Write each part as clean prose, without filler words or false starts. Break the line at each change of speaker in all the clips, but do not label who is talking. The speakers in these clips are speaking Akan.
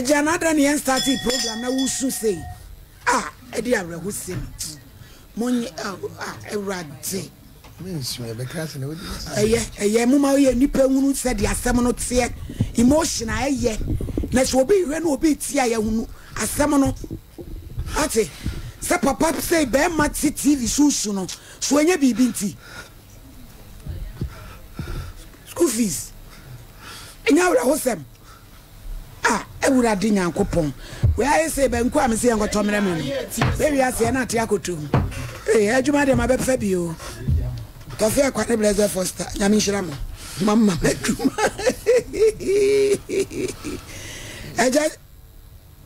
Agya na adɛn na yɛn startee program na wosu sei ah ɛde awerɛhosɛm monye ah Awurade. Ɛyɛ ɛyɛ moma yɛ nipa hunu sɛdeɛ asɛm no teɛ emotion a ɛyɛ na sɛ obi hwɛ na obi tie a yɛhunu asɛm no ate sɛ papa sɛ bɛrima te TV so su no so ɛnyɛ biribi nti school fees ɛnyɛ awerɛhosɛm. Ah Awurade Nyankopɔn, wei ayɛ sɛ banku a mese yɛnkɔtɔ mmerɛ me no. Bɛ wiase ɛna ate akɔtɔ mu. Ee, adwuma deɛ mabɛfa bi o. Tɔfe Akwa ne Blessed Foster, Nyame nhyira mo. Mama m'adwuma. Agya,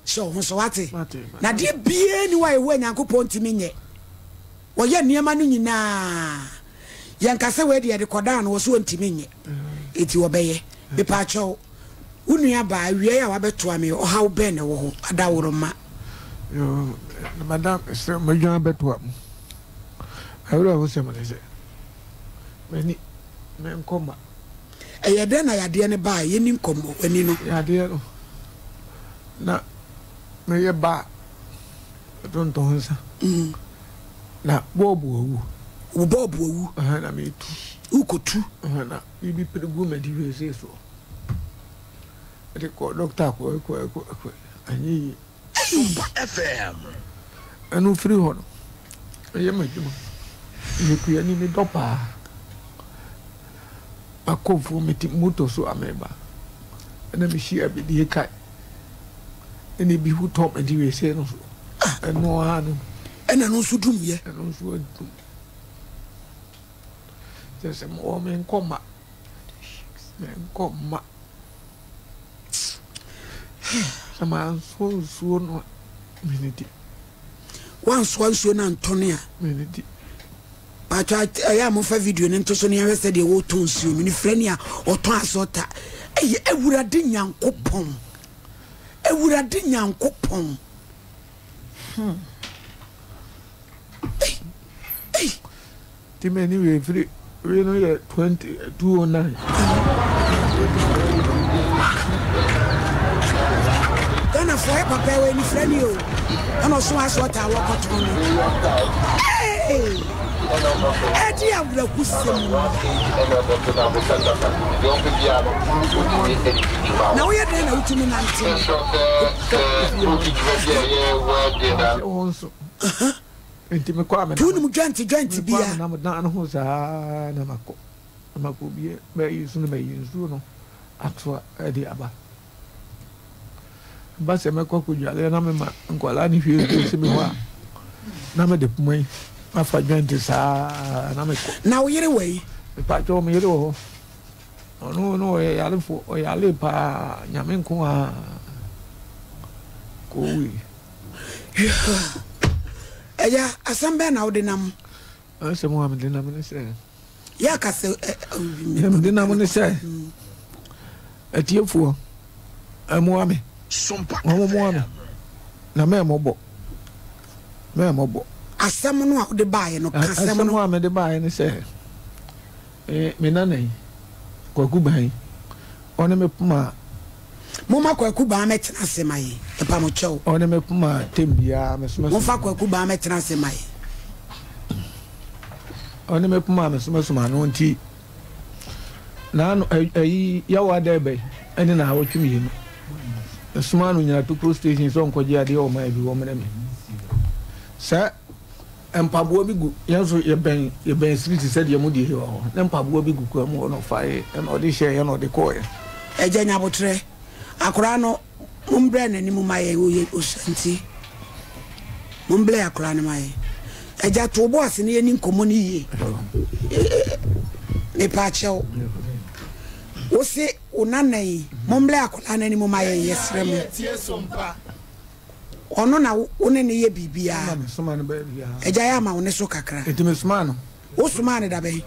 hyɛ wo ho so wate. Na deɛ biara ni hɔ a Yehowa Nyankopɔn ntumi nyɛ. Wɔyɛ nneɛma no nyinaa. Yɛnka sɛ wei deɛ yɛde kɔdaa no wɔ so ɔntumi nyɛ. Enti wɔbɛyɛ. Mepaakyɛw, wo nua baa awiei a wabɛtoa me yi, ɔhaw bɛn na ɛwɔ hɔ? Adaworoma.
Yoo, madam, mesrɛ wo, madwan abɛtoa mo. M'awerɛhosɛm ne sɛ, m'ani, menkɔ mma.
Ɛyɛ dɛn na yadeɛ no baeɛ? Yɛnni nkɔmmɔ, w'ani no.
Yadeɛ no, na meyɛ ba a, metontɔn nsa. Na bɔɔbo awu.
Wo bɔɔbo awu?
Ɛhɛn, na metu.
Wokɔtu?
Ɛhɛn, na biribi pere gu m'adi hwee soɔ. Mede kɔɔ dɔkta kɔe kɔe kɔe kɔe, anyɛ yie.
Sompa FM.
Ɛno firi hɔ no, meyɛ m'adwuma. Meyɛ kuani, medɔ paa. Makɔ mfuo, mete moto so a mereba. Ɛna mehyia bidie kae. Ɛna ebi ho tɔ m'adi wesee no so. Ɛno ara no.
Ɛna ɛno nso dum yɛ.
Ɛno nso adum. Kyerɛ sɛ mewɔ me nkɔ mma. Me nkɔ mma. Sɛ mansoa nsuo no a, menidi.
Wansoa nsuo no antɔne a.
Menidi.
Paatwa ɛyɛ a mofa video no nto so na yɛhwɛ sɛdeɛ wɔretɔn nsuo no. Ne frɛ ni a ɔtɔn asɔta. Ɛyɛ Awurade Nyankopɔn. Awurade Nyankopɔn. Hmm. Ei, ei.
Nti m'ani wei firi wei no yɛ 20 209.
Ghanafoɔ yɛ papa ɛwɔ anifira ni o ɛna ɔso aso ɔtaa wɔkɔtɔn no ee ɛde awerɛhosɛm na woyɛ dɛn na wotumi nante
no
Nti wonim dwɛnte dwɛnte
bia. Mekɔ a menam dan no ho saa na makɔ. Na makɔ bie mayi so na mayi nsuo no atoa de aba. Ɛba sɛ mɛkɔ akɔdwale na mema nkwadaa no hwie nsuo si me hɔ a, na mede poma yi afa dwɛnte saa na mekɔ.
Na wo yere wɔ yi?
Mepakyɛw me yere wɔ hɔ. Ɔno no ɔyɛ yarefo, ɔyare paa, Nyame nko ara kɔwui.
Agya, asɛm bɛn na wode nam?
Asɛm a mede nam ne sɛ.
Yɛ aka sɛ.
Deɛ mede nam ne sɛ, atiefoɔ, mmoa me. Wɔmmoa me, na mɛmmɔbɔ. Mɛmmɔbɔ.
Asɛm no a wode baeɛ no, ka asɛm no.
Asɛm a mede baeɛ ne sɛ, me nana yi, Kwaku Ban yi, ɔne me poma.
Momma Kwaku Baa mɛtena ase ma yɛn, ɛpa mo kyɛw.
Ɔne me poma tem biara mesomɛsoma.
Momfa Kwaku Baa mɛtena ase ma yɛn.
Ɔne me poma mesomɛsoma no nti n'ano ayi yawa dɛ bɛn ɛne na awɔtwe mmienu. Mesoma no nyina Tokuro station sɛ ɔnkɔgye adeɛ wɔ maa bi wɔ mmerɛ me. Sɛ Mpaboa bi gu, yɛn nso yɛbɛn yɛbɛn street sɛdeɛ mo deɛ yi wɔ hɔ, na mpaboa bi gu kwan mu hɔ na ɔfaeɛ ɛna ɔde hyɛeɛ ɛna ɔde kɔeɛ.
Agya Nyaboterɛ, akwadaa no mombrɛ n'anim ma yɛn, ɔyɛ ɔsua nti momblɛ akwadaa no ma yɛn. Agya to wo bo ase na yɛni nkɔmmɔ no yie. Mepaakyɛw, wo se wo nana yi momblɛ akwadaa no anim ma yɛn, yɛsrɛ mo. Ɔno na wo ne no yɛ biribiara. Agya yɛ ama wo ne so kakra.
Enti mesomaa no.
Wosomaa no da bɛn?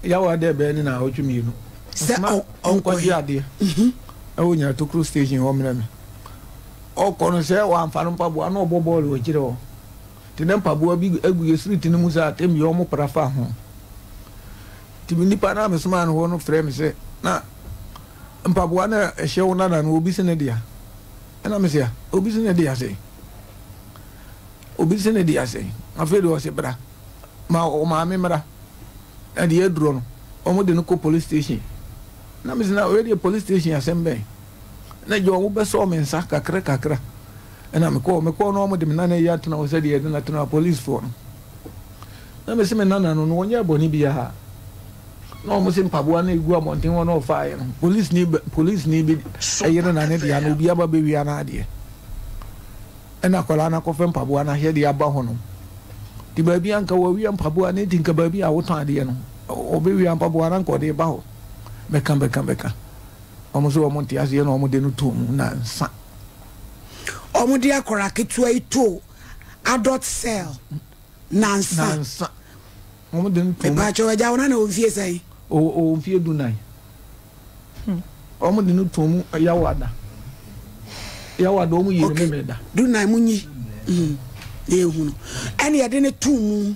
Yawa dɛ bɛyɛ ne naawɔtwe mmienu.
Sɛ ɔnkɔgye
adeɛ ɛwɔ Nyinatokuro station hɔ mmerɛ me. Ɔkɔ no sɛ wamfa no mpaboa na ɔbɔ bɔɔl wɔ akyire hɔ. Nti na mpaboa bi agu yɛ street no mu sɛ atɛm bi ɔmo pra fa ho. Nti me nipa no a mesomaa no hɔ no frɛ me sɛ na mpaboa no a ɛhyɛ wo nana no obi se ne dea. Ɛna mese a, obi se ne dea sɛn? Obi se ne dea sɛn? Afei deɛ ɔse bra, ma wo maame mmra. Na deɛ aduro no, wɔn de no kɔ police station. Na mese na wei deɛ police station asɛm bɛn? Na gya wɔn bɛsɔɔ me nsa kakra kakra. Ɛna mekɔɔ, mekɔɔ na wɔn de me nana yi atena hɔ sɛdeɛ yɛde no atena hɔ policefoɔ no. Na mese me nana no no wɔnyɛɛ bɔne biara. Na wɔn se mpaboa no egu abɔnten hɔ na ɔfaeɛ no, polisini bɛ polisini bi yere na ne dea na obi aba bɛwia n'adeɛ. Ɛna akwadaa no akɔfa mpaboa no ahyɛ de aba hɔnom. Nti baabi a nka wɔawia mpaboa no nti nka baabi a wotɔn adeɛ no ɔbɛwia mpaboa no anka ɔde ba hɔ. Bɛka bɛka bɛka. Wɔn nso wɔn nte aseɛ na wɔn de no too mu nansa.
Wɔn de akwadaa ketewa yi too adult cell nansa.
Nansa. Wɔn de no too mu.
Mepaakyɛw agya wo nana wɔ mfie sɛn?
Ɔwɔ ɔwɔ mfie dunan. Wɔn de no too mu Yawada. Yawada wɔn yii no
Okay,
Memeda.
dunan mu nyi. Mm. Na ehu no. Ɛna yɛde no too mu.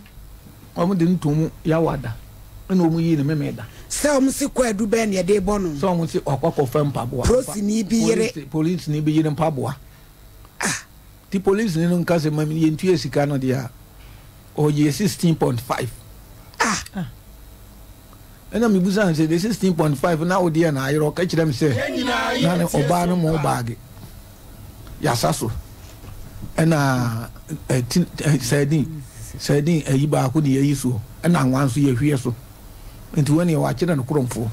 Wɔn de no too mu Yawada. Ɛna wɔn yii no Memeda.
Sɛ wɔn se kwaadu bɛn na yɛde bɔ no.
Sɛ wɔn se wakɔ akɔfa mpaboa.
Polisini bi yere.
Polisini bi yere mpaboa.
Ah.
Ti polisini no nka sɛ ma yɛntua sika no deɛ a, ɔgye 16.5.
Ah.
Ɛna mebusa no sɛ de 16.5 na wo deɛ na ayerɛ ɔka kyerɛ me sɛ na ne ɔbaa no mo baage yasa so ɛna ɛti sɛdin sɛdin ayi baako ne yɛyi soɔ ɛna anwa nso yɛhwie so nti wɔn deɛ wɔakyerɛ no korɔmfoɔ.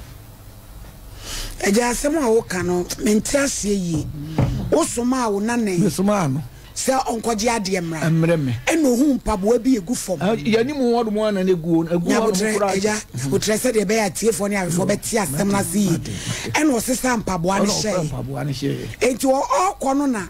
Agya asɛm a woka no mente aseɛ yie. Wosomaa wo nana yi.
Mesomaa no.
Sɛ ɔnkɔgye adeɛ mmra.
Mmrɛ me.
Ɛna ohuu mpaboa bi egu fam.
Yɛn anim hɔ nom ara na na egu hɔ. Egu hɔ nom koraa.
Agya, nyabotrɛ sɛdeɛ ɛbɛyɛ atiefoɔ ne ahwɛfoɔ bɛte asɛm no ase yie. Ɛna ɔsesaa mpaboa no hyɛeɛ.
Ɛna ɔfaa mpaboa no hyɛeɛ.
Enti ɔrekɔ no na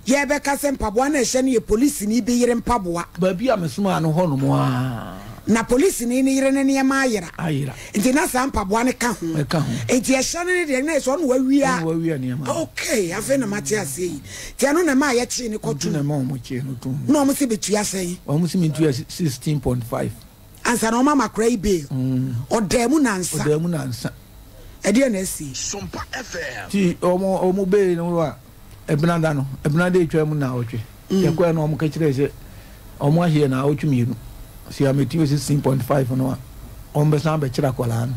Yɛrebɛka sɛ mpaboa no a ɛhyɛ no yɛ polisini bi yere mpaboa.
Baabi a mesomaa no hɔnom ara.
Na polisini no yere no nneɛma ayera.
Ayera.
Nti na saa mpaboa no ka ho.
Ɛka ho.
Nti ɛhyɛ no no deɛ na ɛsɛ ɔno wawia.
Ɔno wawia nneɛma no.
Okay, afei na mate aseɛ yi. Nti ɛno na ɛmaa yɛkyee no kɔtom.
Nti na ɛma wɔn kyee no tom.
Na wɔn se betua sɛn?
Wɔn se mentua 16.5.
Ansa na wɔn ama akora yi bail. Ɔdaa mu nansa.
Ɔdaa mu nansa.
Ɛdeɛn na asi?
Sompa FM.
Nti wɔn wɔn bail no a. Ɛbenada no, Ɛbenada a etwaa mu naawɔtwe, yɛkɔɛ no wɔka kyerɛɛ sɛ wɔn ahyeɛ naawɔtwe mmienu. Sɛ yɛamɛtua 16.5 no a, wɔn bɛsan abɛkyerɛ akwadaa no.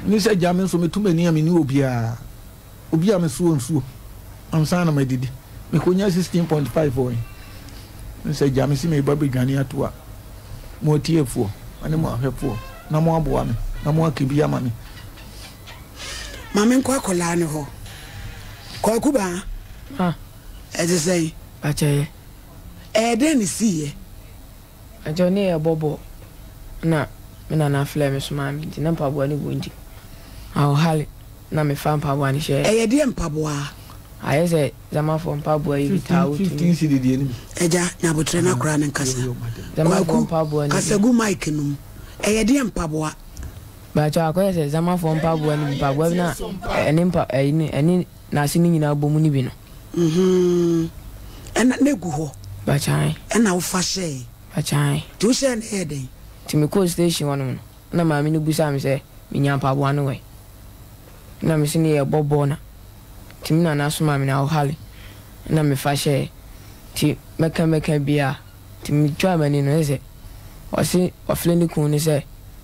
Ne sɛ gya me nso meto m'ani a menni obiara, obi a mesoɔ nsuo ansa na madidi. Mekɔnya 16.5 wɔ he? Ne sɛ gya me se meba bɛdwane ato a, mo atiefoɔ ne mo ahwɛfoɔ na mo aboa me na mo aka bi ama me.
Ma menkɔ akwadaa no hɔ. Kwaku baa.
Ma.
Ɛte sɛn?
Akyɛyɛ.
Ɛyɛ dɛn na esiiɛ?
Akyɛ ne yɛbɔ bɔɔl na me nana frɛɛ me somaa me nti na mpaboa no gu nti ahohare na mefa mpaboa no hyɛɛ.
Ɛyɛ deɛ mpaboa?
Ayɛ sɛ Zamafoɔ mpaboa yi bi taa wotumi.
15 cedi deɛ no bi.
Agya, nya aboterɛ na akwadaa no nkasa.
Zamafoɔ
Kwaku,
mpaboa no bi.
kasa gu mic no mu. Ɛyɛ deɛ mpaboa?
Mpakyɛw akɔyɛ sɛ Zamafoɔ mpaboa no bi, mpaboa bi na ɛne mpa ɛyi no ɛne n'ase no nyinaa bɔ mu no bi no.
Mhm. Ɛna na egu hɔ.
Mpakyɛw ae.
Ɛna wofa hyɛe.
Mpakyɛw ae.
Nti wohyɛɛ no ɛyɛɛ dɛn?
Nti mekɔɔ station hɔ nom no, ɛna maame no busaa me sɛ menya mpaboa no wɛn? Ɛna mese no yɛɛbɔ bɔɔl na nti me nana somaa me na ɔhale ɛna mefa hyɛɛ nti mɛka mɛka biaa. Nti metwaa m'ani no, sɛ ɔse ɔfrɛ ne kun no sɛ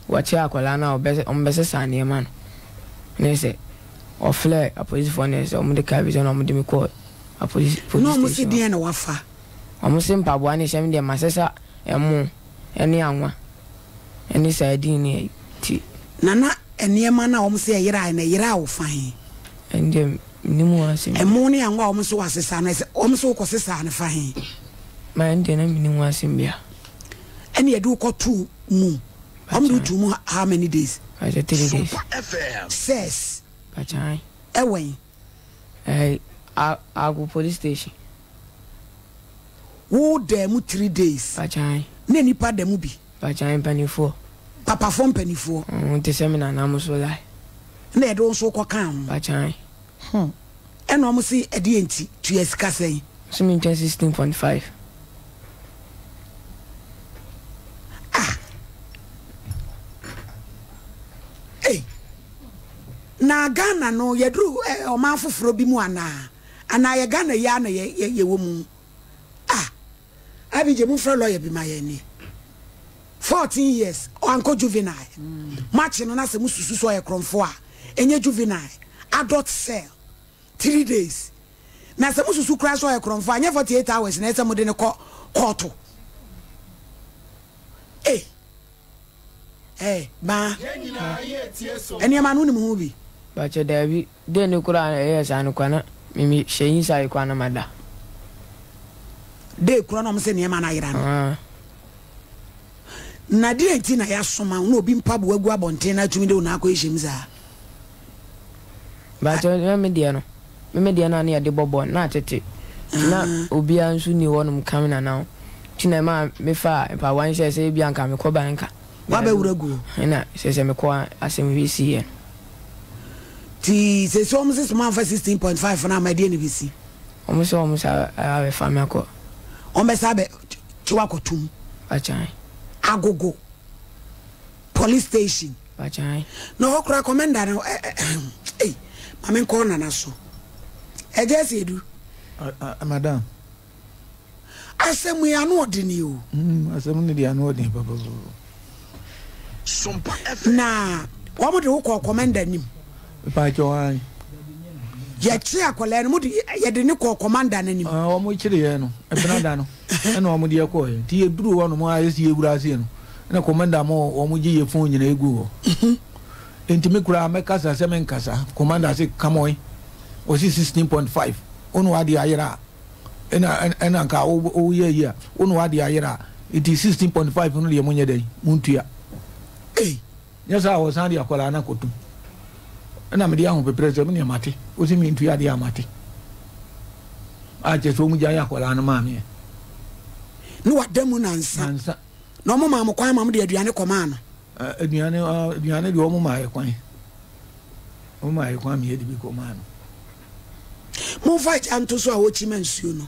wɔkyere akwadaa no a ɔbɛ wɔbɛsesa nneɛma no, ne sɛ ɔfrɛɛ apolisifoɔ no sɛ wɔde kaa bi sɛ na wɔde me kɔɔ apolisi
Na
police
wɔn se
station hɔ.
deɛn na wafa?
Wɔn se mpaboa ne hyɛ me deɛ masesa ɛmo ne anwa ne sardine ne ayi nti.
Na na nneɛma no a wɔn se ɛyeraeɛ no ɛyeraa wo fa he?
Ɛno deɛ mennim ho asɛm biara.
Ɛmo ne anwa a wɔn se wasesa no ɛsɛ wɔn se wokɔsesaa no fa he?
Ma ɛno deɛ na mennim ho asɛm biara.
Ɛna yɛde wo kɔtoo mu. Wɔn de wo too mu how many days?
Pakyɛ 3 days.
Sɛs.
Pakyɛ ae.
Ɛwɛn?
Ɛɛ Ago police station.
Wo daa mu 3 days.
Pakyɛ ae.
Na nipa da mu bi?
Pakyɛ ae mpanifoɔ.
Papafoɔ mpanifoɔ.
Wɔn te sɛ me nana mo so lie.
Ɛna yɛde wo nso kɔ kaa ho.
Pakyɛ ae.
Hmm. Ɛna wɔn se ɛdeɛ nti tua sika sɛn?
Nso me ntua 16.5.
Ah. Ei. Na Ghana no yɛduru eh, ɔman foforɔ bi mu anaa? Anaa yɛ Ghana yi ara na yɛ yɛ yɛwɔ mu? Ah! IBJ momfrɛ lawyer bi ma yɛn nie. 14 years wankɔ juvenile. Moakye no na sɛ mosusu sɛ ɔyɛ korɔmfoɔ a, ɛnyɛ juvenile, adult cell. 3 days. Na sɛ mosusu koraa sɛ ɔyɛ korɔmfoɔ a, ɛnyɛ 48 hours na ɛsɛ sɛ mode no kɔ kɔɔto. Ei! Eh, baa. Nneɛma no wonim ho bi?
Pakyɛ daabi, dɛn ne koraa na ɛyɛɛ saa no koraa na me me hyɛ inside koraa na mada.
Day koraa na ɔmo sɛ nneɛma no ayera no.
Ah.
Na deɛ nti na yɛasoma wo na obi mpaboa gu abɔnten na atumi de wo nan akɔ hyɛm saa?
Mpakyɛw na me deɛ no, me me deɛ no a na yɛde bɔ bɔɔl no na atete nti na obiara nso nni hɔnom ka me nana ho nti na ɛmaa me faa mpaboa no hyɛɛ sɛ ebia nka mekɔ ba nka
Wabɛwura gu hɔ.
Ɛna sɛ sɛ mekɔ a asɛm wei siiɛ no.
Nti seesei wɔn se sɛ moamfa 16.5 no amma ɛdeɛn na ɛbɛsi?
Wɔn se wɔn sa abɛfa me akɔ.
Wɔn bɛsa abɛ kye wo akɔtom.
Bakyan.
Agogo. Police station.
Bakyan.
Na hɔ koraa commander no ɛ ɛ ei ma me nkɔ nana so. Ɛgya si edu.
Madam.
Asɛm yi ano ɔden yi o.
Mm, asɛm no deɛ ano ɔden papapapa.
Sompa FM.
Na wɔn de wo kɔɔ commander nim.
Mpakyɛw ae.
Yɛkye akwadaa no, mo de yɛde ne kɔɔ commander no anim.
Ah, wɔn kyere yɛn no, ɛbena da no, ɛna wɔn de yɛ kɔɔ yɛ. Nti yɛduru hɔ nom a yɛsi yɛwura aseɛ no, ɛna commander mo wɔn gye yɛ phone nyina egu hɔ. Nti me koraa mɛkasa sɛ menkasa, commander se come on, ɔsi 16.5, wo na w'adeɛ ayera a, ɛna ɛna nka woyɛ yi a, wo na w'adeɛ ayera a, nti 16.5 no deɛ monyɛ dɛn, montua.
Ei.
Nyɛ saa a wɔsan de akwadaa no akɔtom. Ɛna mede ahopeprɛ sɛ medeɛ mate, wose mentua deɛ a mate. A kyerɛ sɛ wɔn gyae akwadaa no maa meɛ.
Ne wada mu nansa.
Nansa.
Na wɔn maa mo kwan ma mo de aduane kɔmaa no.
Aduane aduane deɛ wɔn maa yɛ kwan. Wɔn maa yɛ kwan ma yɛde bi kɔmaa no.
Momfa agya nto so a ɔkyi ma nsuo no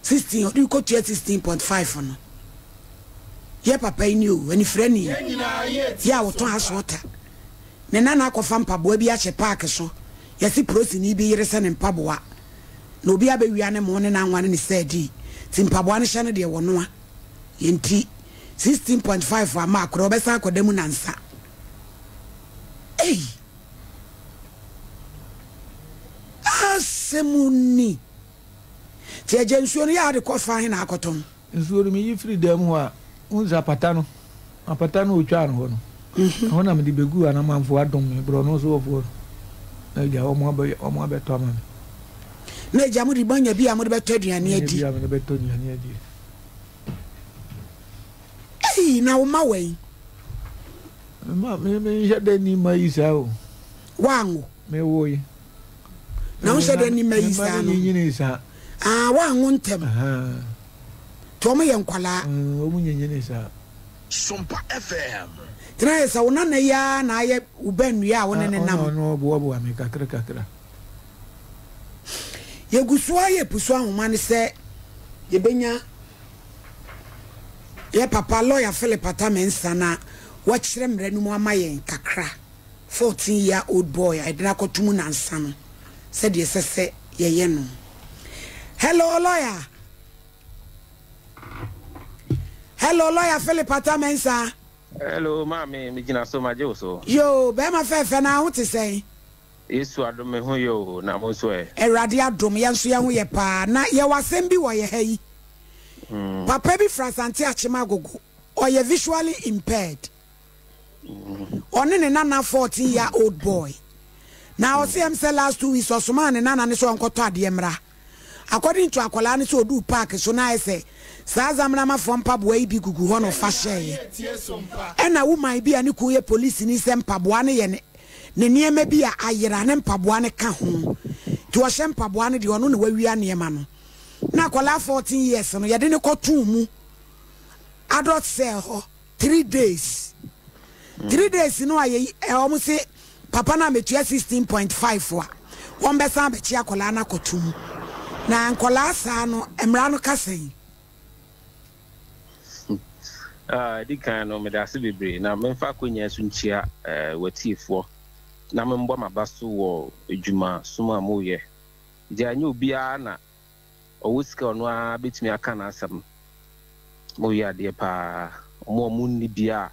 16 ɔde kɔtua 16.5 no. Yɛ papa yi ni o, anifirani yi a ɔtɔn asoɔta. Ne nana akɔfa mpaboa bi ahyɛ paake so. Yɛse polisini bi yere sɛ ne mpaboa na obi abɛwia ne mo ne n'anwa ne ne sɛɛdii. Nti mpaboa no hyɛ no deɛ wɔnoa. Yɛnti 16.5 ama akora ɔbɛsan akɔda mu nansa. Ei! Asɛm ni. Nti agya nsuo no yɛ a wode kɔ fa he na akɔtɔn?
Nsuo no meyi firi dan mu hɔ a, wohu sɛ apata no, apata no a wɔtwaa no hɔ no, ɛhɔ na mede bɛguu anamanfoɔ adom me, borɔno so hɔfoɔ no, na agya wɔn abɛ, wɔn abɛtɔ ama me.
Na agya mode moanya bi a mode bɛtɔ aduane adi.
Menya bi a mede bɛtɔ aduane adi.
Ei, na wo mma wɛn?
Me mma, me, menhyɛ da nni mma yi saa o.
Woanwo?
Mewoe.
Na wonhyɛ da nni mma yi saa no?
Me mma no nyinyinii saa.
Ah, woanwo ntɛm. Nti wɔn yɛ nkwadaa.
Mm, wɔn nyinyinii saa.
Sompa FM.
Nti na ayɛ sɛ wo nana yi ara na ayɛ wo ba nnua a wo ne ne nam.
Ɔno ɔno ɔboaboa me kakra kakra.
Yɛgu so ara yɛ pusu ahoma no sɛ yɛbɛnya yɛ papa lawyer Philip Atta Mensah na wakyerɛ mmara no mu ama yɛn kakra. 14 year old boy a yɛde no akɔto mu nansa no sɛdeɛ ɛsɛ sɛ yɛyɛ no. Hello lawyer. Hello lawyer Philip Atta Mensah.
Hello maame, me gyina so magye wo so.
Yoo, bɛɛma fɛɛfɛ na ho te sɛn?
Yesu adom me ho yɛ o, na mo nso ɛ?
Awurade adom yɛn nso yɛn ho yɛ paa. Na yɛwɔ asɛm bi wɔ yɛ ha yi. Papa bi firi Asante Akyem Agogo, ɔyɛ visually impaired. Ɔne ne nana 14 year old boy. Na ɔse ɛm sɛ last 2 weeks ɔsomaa ne nana no sɛ ɔnkɔtɔ adeɛ mmra. According to akwadaa no sɛ ɔduu park so na ayɛ sɛ saa Zamramafoɔ mpaboa yi bi gugu hɔ na ɔfa hyɛeɛ. Ɛna woman bi a ne kun yɛ polisini sɛ mpaboa no yɛ ne ne nneɛma bi a ayera ne mpaboa no ka ho. Nti ɔhyɛ mpaboa no deɛ ɔno na wawia nneɛma no. Na akwadaa 14 years no yɛde no kɔtoo mu adult cell hɔ. 3 days, 3 days no a yɛyi ɛ wɔn se papa no a metua 16.5 a wɔn bɛsan abɛkye akwadaa no akɔto mu. Na nkwadaa saa no mmara no ka sɛn?
Ah, di kan no, meda ase bebree na memfa akwannya so nkyia eh, w'atiefoɔ na membɔ m'aba so wɔ adwuma som a moyɛ. Gya ɛnyɛ obiara na ɔwɔ sika a ɔno ara bɛtumi aka n'asɛm. Moyɛ adeɛ paa. Wɔn a wɔnni bi a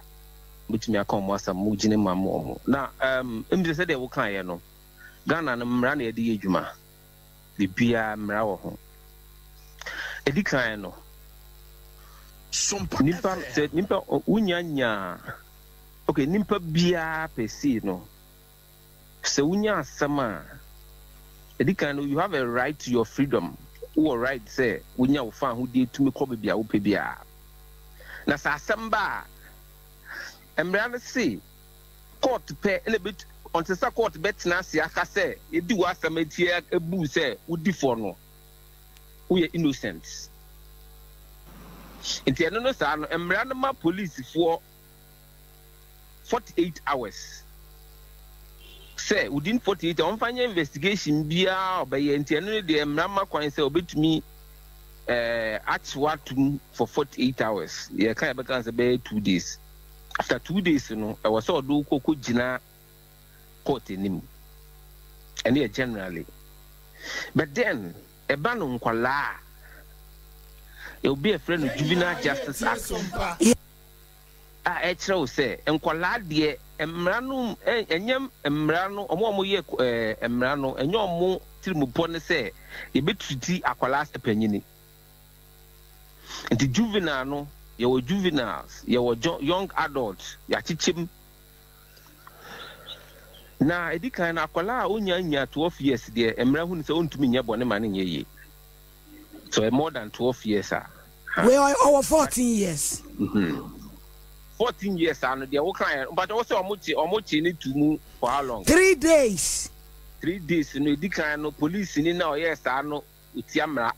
wɔbɛtumi aka wɔn asɛm, mogyina mu ama wɔn. Na um, ɛmu sɛ sɛdeɛ wokaeɛ no, Ghana no mmara na yɛde yɛ adwuma. Biribiara mmara wɔ ho. Ɛdi kan no, nipa sɛ nipa wonya nyaa okay nipa biara pɛ sei no Sɛ wonya asɛm a, ɛdi kan no, you have a right to your freedom. Wowɔ right sɛ wonya wo fawohodie tumi kɔ baabi a wopɛ biara. Na sɛ asɛm ba a, mmara no se court pɛ na ɛbɛtu, ɔnte sɛ court bɛtena ase aka sɛ yɛdi w'asɛm atia abu sɛ wodi fɔ no, woyɛ innocent. Nti ɛno no saa no, mmara no ma polisifoɔ 48 hours sɛ within 48 hours ɔmfa nyɛ investigation biara ɔbɛyɛ nti ɛno ne deɛ mmara ma kwan sɛ ɔbɛtumi ɛɛ akyew atum for 48 hours yɛka yɛbɛka sɛ bɛyɛ two days after two days no ɛwɔ sɛ ɔde wokɔ kɔ gyina court anim ɛne yɛ generally but then ɛba no nkɔlaa a obi a ɛfrɛ no juvenile justice act a ɛkyerɛ wo sɛ nkwadaa deɛ mmara no ɛnyɛ mmara no wɔn a wɔyɛ ɛɛ mmara no ɛnyɛ wɔn tirimupɔ ne sɛ yɛbɛtiriti akwadaa sɛ panyini nti juvenile no yɛwɔ juveniles yɛwɔ young adults yɛakyekyɛm na ɛdi kan no akwadaa a ɔnya nya 12 years deɛ mmara hu no sɛ ɔntumi nyɛ bɔne ma no nyɛ yie So ɛ more than 12 years a.
Wei ɔwɔ 14 years.
14 years ano deɛ woka yɛ but wo sɛ ɔmo kye ɔmo kye ne tu mu for how long?
3 days.
3 days no edi kan no police ni na ɔyɛ saa no otia mmara.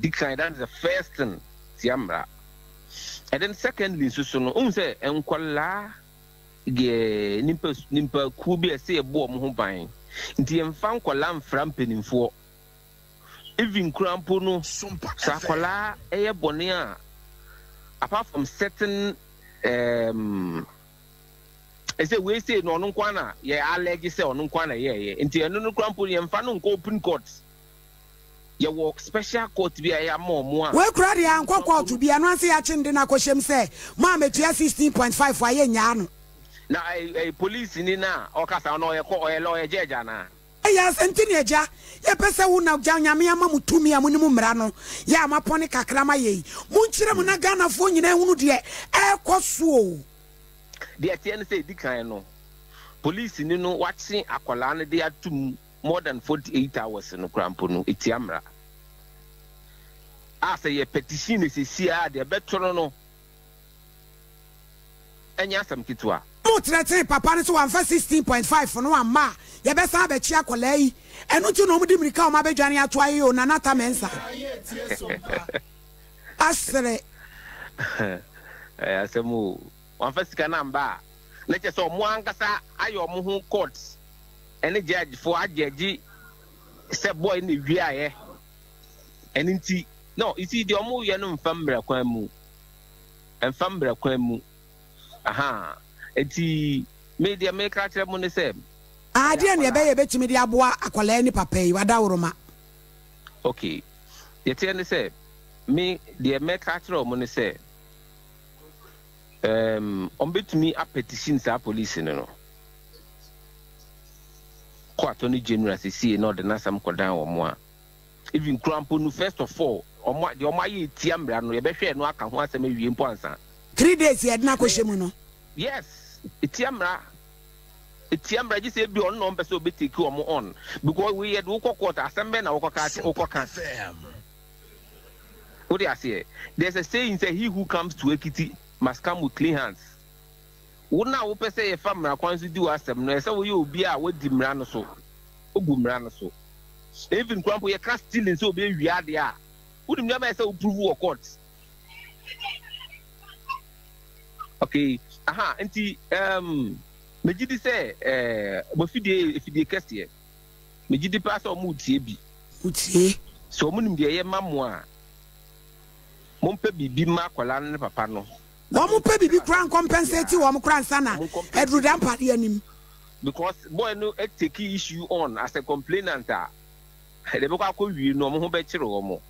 Di kan that is the first thing tia mmara. And then secondly nso so no ohun sɛ nkɔlaa deɛ nipa nipa kuo bi a ɛsɛ yɛbɔ wɔn ho ban nti yɛmfa nkɔlaa mfra mpanimfoɔ. Even koraa mpo no, sɛ akwadaa yɛ bɔne a, apart from certain um, ɛsɛ wei sei no ɔno nko ara na yɛ allege sɛ ɔno nko ara na ɛyɛɛyɛ nti ɛno no koraa mpo yɛmfa no nkɔ open court yɛwɔ special court bi a ɛyɛ ama ɔmo a.
Wei koraa deɛ ankɔ kɔɔto bi ɛno anse yɛakye no de no akɔhyɛm sɛ mo a metua 16.5 a yɛnnyaa no.
Na ɛɛ police ni na ɔkasa no ɔyɛ kɔ ɔyɛ lawyer judge anaa.
Ɛyɛ a nti ne Agya, yɛpɛ sɛ wo na Agya Nyame ama mo tumi a monim mmara no yɛ a moapɔne kakra ma yɛn yi. Monkyerɛ mu na Ghanafoɔ nyinaa nhunu deɛ ɛrekɔ so o.
Deɛ ɛteɛ ne sɛ ɛdi kan no, polisini no wakye akwadaa no de ato mu more than 48 hours no koraa mpo no, ɛtia mmara. A sɛ yɛ petition no seesei a, deɛ ɛbɛto no no, ɛnyɛ asɛm ketewa.
Mo trɛtee papa no sɛ wamfa 16.5 no amma a yɛbɛsan abɛkye akwadaa yi ɛno nti na wɔn de mirika a wɔn abɛdwane ato ayɛ o Nana Atta Mensah asere.
Ɛyɛ asɛm o. Wamfa sika no amba a na kyerɛ sɛ wɔn ankasa ayɛ wɔn ho court ɛne judge foɔ agyɛgye sɛ boy no na ewiaeɛ ɛno nti no you see deɛ wɔn yɛ no mfa mmara kwan mu. Ɛmfa mmara kwan mu. Ahaa. Enti, me deɛ meka akyerɛ mo ne sɛ,
Ah,
ɛyɛ
deɛn na
akwadaa.
yɛbɛyɛ yɛbɛtumi de aboa akwadaa yi ne papa yi? Wadaworoma.
Ok. Deɛ ɛteɛ ne sɛ, me deɛ mɛka akyerɛ wɔn ne sɛ, um, wɔbɛtumi apetition saa polisi no no kɔ attorney general sesie na ɔde n'asɛm kɔdan wɔn a. Even koraa mpo no first of all ɔmo deɛ ɔmo ayɛ etia mmara no yɛbɛhwɛ ɛno aka ho asɛm awie mpo ansa.
Three days yɛde no akɔhyɛ mu no.
Yes etia mmara etia mmara gye sɛ ebi ɔno na ɔmpɛ sɛ ɔbɛ take ɔmo on because wei yɛde wokɔ court asɛm bɛn na wokɔ ka wokɔ ka wode aseɛ there's a saying sɛ he who comes to Ekiti must come with clean hands wo na wopɛ sɛ yɛfa mmara kwan so di w'asɛm no ɛsɛ woyɛ obi a wadi mmara no so wobu mmara no so. Even koraa mpo yɛka stealing sɛ obi awia adeɛ a, wonim nneɛma a ɛsɛ sɛ wo prove wɔ court. Okay, aha, nti um, megye di sɛ eh, mo afidie yɛ afidie kɛseɛ. Megye di paa sɛ wɔn retie bi.
Wotie.
Sɛ wɔn nim deɛ ɛyɛ ma mo a, mompɛ biribi ma akwadaa no ne papa no.
Wɔn pɛ biribi koraa nkɔmpɛnsɛti wɔn koraa nsa na aduru da mpadeɛ anim.
Because boy no take issue on as a complainant a, deɛ ɛbɛkɔ akɔ wie no wɔn ho bɛkyere wɔn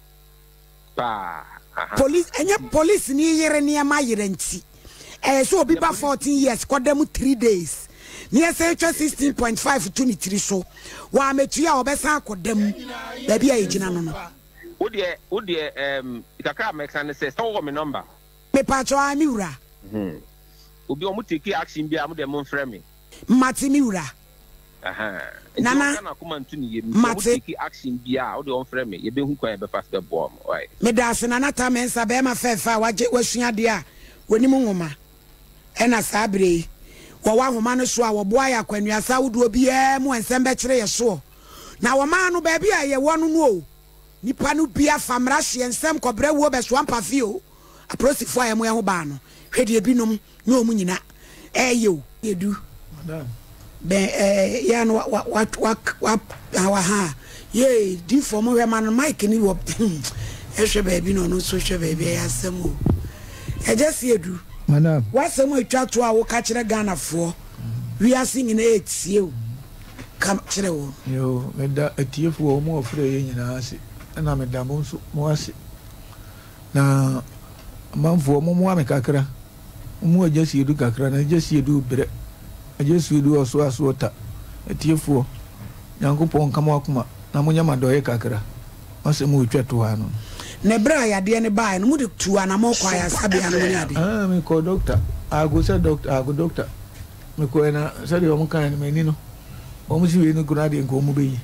paa. Aha.
Police ɛnyɛ police ni yere nneɛma yera nti ɛyɛ sɛ obi ba 14 years kɔda mu 3 days ne yɛsɛ twa 16.5 to ne tiri so wɔamɛtua a ɔbɛsan akɔda mu baabi a yɛgyina no no.
Wo deɛ wo deɛ ɛɛm kakra a mɛka ne sɛ sɛ wowɔ me number.
Mepaakyɛw ae me wura.
Hmm obi ɔmo take action biara mo deɛ mo nfrɛ me.
Mate me wura.
Ahaa nti
Nana
ɔnka n'akoma nto ne yam nti ɔmo
mate.
take action biara wo deɛ ɔnfrɛ me yɛbɛhu kwan a yɛbɛfa so bɛboa ɔmo wai.
Medaase Nana Taa Mensah bɛɛma fɛɛfɛ a wagye wasua adeɛ a onim nwoma ɛna saa berɛ yi wɔwɔ ahoma no so a wɔboa yɛ akwannuasa ahodoɔ biara mu a nsɛm bɛkyere yɛ soɔ na wɔmaa no baabi a yɛwɔ no no o Nipa no bi afa mmara hyeɛ nsɛm kɔbrɛ wuo bɛsoa mpafe o Apolisifoɔ a yɛmo yɛho baa no hwɛ deɛ binom ne ɔmo nyina ɛɛyɛ o. Yɛdu bɛn ɛɛ yɛ ano wa wa wa wa wa wa ha yee difoɔ mo hwɛ ma no mic ni wɔ ɛhwɛ baabi na ɔno nso hwɛ baabi ɛyɛ asɛm o ɛgya si edu w'asɛm a etwa to a woka kyerɛ Ghanafoɔ wiase nyina etie o. Ka kyerɛ wɔn.
Yoo, meda atiefoɔ a wɔfrɛɛ yɛn nyinaa ase, ɛna meda mo nso mo ase. Na amanfoɔ, mommoa me kakra, mommoa Agya Siedu kakra, na Agya Siedu rebrɛ. Agya Siedu ɔso aso ɔta. Atiefoɔ, Nyankopɔn nka mo akoma, na monyɛ mo adɔeɛ kakra. M'asɛm a ɔtwa toɔ ara no no.
Na ɛberɛ a yadeɛ no baeɛ no, mode tuu anamɔn kɔɔ ayaresabea no mu ne ade?
Ah, mekɔɔ dɔkta. Ago sɛ dɔkta, ago dɔkta. Mekɔɛ na sɛdeɛ wɔn kaeɛ no m'ani no wɔn si wei no koraa deɛ nka wɔn bɛyi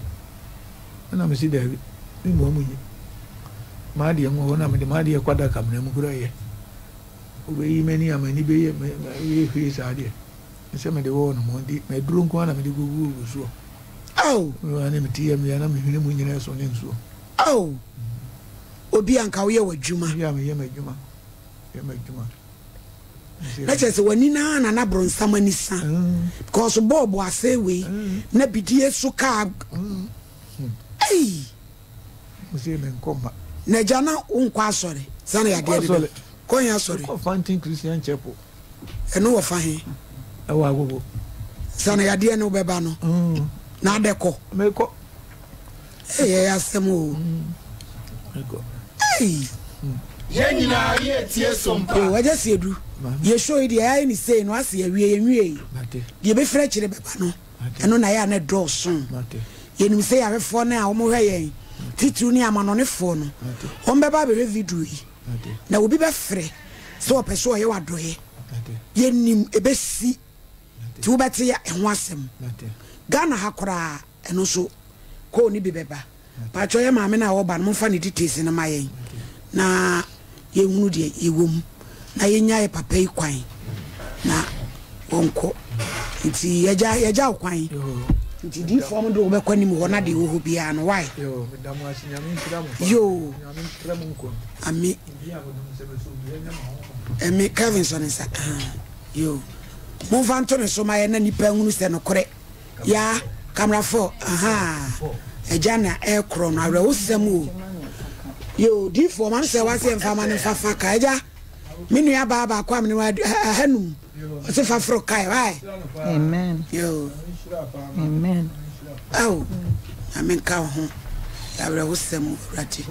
ɛna mesi daabi me mu wɔn nyi m'adeɛ ngu hɔ na mede m'adeɛ kɔ adaka mena mu koraa yɛ wɔbɛyi m'ani a m'ani bɛyɛ bɛyɛ hwee saa deɛ sɛ mede wɔ no mo de m'aduro nko ara na mede gugugu soɔ
oh
ne mete yɛ mmea na mehwene mu nyina ɛso ne nsuo
oh obi a nka woyɛ w'adwuma
obi a meyɛ m'adwuma yɛ m'adwuma
Na kyerɛ sɛ w'ani no ara na na bronsam ani sa because bɔɔbo asɛe wei na bidie so kaa ei. Na agya na wonkɔ asɔre sane yadeɛ no bɛ kɔ he asɔre?
Mekɔ Fountain Christian Chapel.
Ɛno wɔ fa he?
Ɛwɔ Agogo.
Sane yadeɛ no bɛba no na adɛ kɔ?
Mekɔ.
Ei ɛyɛ asɛm o. Ei.
Yɛn nyinaa yɛ tie so mpa.
Yoo agya Siedu yɛ show yi deɛ yɛayɛ ne sei no ase awie yɛnwiei deɛ ɛbɛfiri akyire bɛba no ɛno na ɛyɛ a na ɛdɔɔso yɛnim sɛ yɛahwɛfoɔ no a wɔhwɛ yɛn titiriw ne amanɔnefoɔ no wɔn bɛba abɛhwɛ video yi na obi bɛfrɛ sɛ ɔpɛ sɛ ɔyɛ w'adɔeɛ yɛnim ɛbɛsi nti wobɛte ɛho asɛm Ghana ha koraa Ɛno nso call no bi bɛba. Paatwɔ yɛ maame no a ɔba no momfa ne details no ma yɛn na yɛnhunu deɛ yɛwɔ mu na yɛnya yɛ papa yi kwan na wɔnkɔ nti yɛgya yɛgya wo kwan nti diifoɔ mo de wobɛkɔ anim hɔ na deɛ ɛwɔ hɔ biara no why yoo ami ɛmi Kevin sɔ ne nsa yoo momfa nto ne so ma yɛ na nipa nhunu sɛ nokorɛ Yaa camera fɔ ahaa agya na ɛkorɔ no awerɛhosɛm o yoo diifoɔ ma no sɛ wase ɛmfa ma no mfa fa ka agya me nua baa baako a mene wa ahanum ɔse fa foro kae wae
amen
yoo
amen
ao nyame nka wo ho awerɛhosɛm awurade.